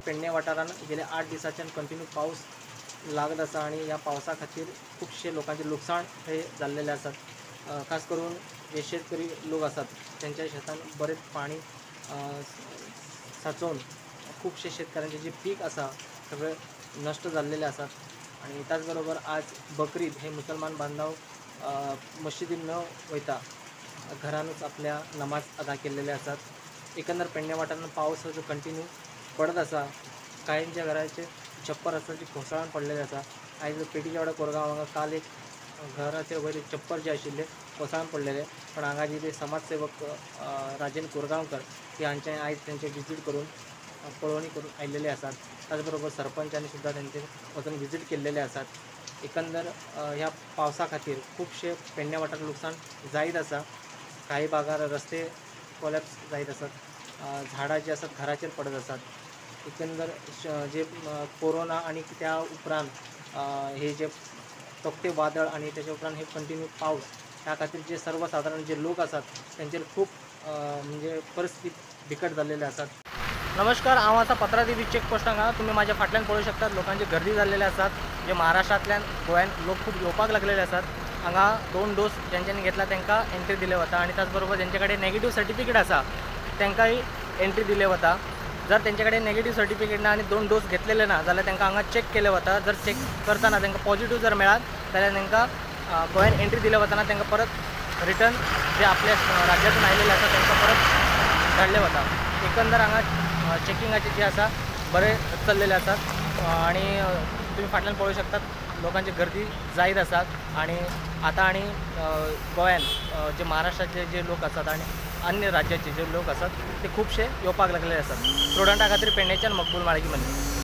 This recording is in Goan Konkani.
पेडणे वाठारांत गेल्या 8 दिसांच्यान कंटिन्यू पावस लागत आसा आनी ह्या पावसा खातीर खुबशे लोकांचें लुकसाण हे जाल्लेलें आसात। खास करून जे शेतकरी लोक आसात त्यांच्या शेतान बरेंच पाणी साचोवन खुबशे शेतकऱ्यांचे जे पीक आसा सगळें नश्ट जाल्लेले आसात। आनी त्याच बरोबर आज बकरीद हे मुसलमान बांधव मशिदीन न वयता घरानूच आपल्या नमाज अदा केल्लेले आसात। एकंदर पेडणे वाठारांत पावस जो कंटिन्यू पडत आसा, कांयच्या घराचे छप्पर आसा जी कोसळान पडलेले आसा। आयज पेटीच्या वाड्यार कोरगांव हांगा काल एक घराचे वयर छप्पर जे आशिल्ले कोसळान पडलेले, पण हांगा जे समाजसेवक राजेंद्र कोरगांवकर हे हांचे आयज तेंचे विजीट करून पळोवणी करून आयिल्लेले आसात। त्याच बरोबर सरपंचांनी सुद्दां तेंचे वचून विजीट केल्लेले आसात। एकंदर ह्या पावसा खातीर खुबशे पेडणे वाठारांत लुकसाण जायत आसा। काही भागार रस्ते कोलॅप्स जायत आसात, झाडां जी आसात घराचेर पडत आसात। एकंदर जे कोरोना आनी त्या उपरांत हे जे तोक्ते वादळ आनी तेच्या उपरांत हे कंटिन्यू पावस ह्या खातीर जे सर्वसाधारण जे लोक आसात तेंचेर खूब म्हणजे परिस्थिती बिकट जाल्लेली आसात। नमस्कार, हांव आसा पत्रादेवी चेक पोस्ट हांगा। तुमी म्हाज्या फाटल्यान पळोवंक शकतात लोकांची गर्दी जाल्लेली आसात। जे महाराष्ट्रांतल्यान गोंयांत लोक खूब येवपाक लागलेले आसात। हांगा 2 डोस ज्यांच्यांनी घेतला तांकां एंट्री दिले वता आनी त्याच बरोबर ज्यांचे कडेन नेगेटीव सर्टिफिकेट आसा तांकांय एंट्री दिले वता। जर तेंचे कडेन नेगेटीव सर्टिफिकेट ना आनी 2 डोस घेतलेले ना जाल्यार तांकां हांगा चॅक केले वता। जर चॅक करतना तांकां पॉझिटिव्ह जर मेळत जाल्यार तांकां गोंयांत एंट्री दिले वतना तांकां परत रिटर्न जे आपल्या राज्यांतून आयिल्ले आसा तांकां परत धाडले वता। एकंदर हांगा चॅकिंगाचे जे आसा बरें चल्लेले आसात आनी तुमी फाटल्यान पळोवंक शकतात लोकांची गर्दी जायत आसात। आनी आतां आनी गोंयांत जे महाराष्ट्राचे जे लोक आसात आनी अन्य राज्याचे जे लोक आसात ते खुबशे येवपाक लागलेले आसात। स्टुडंटा खातीर पेडणेच्यान मकबूल माळगी मंदिर।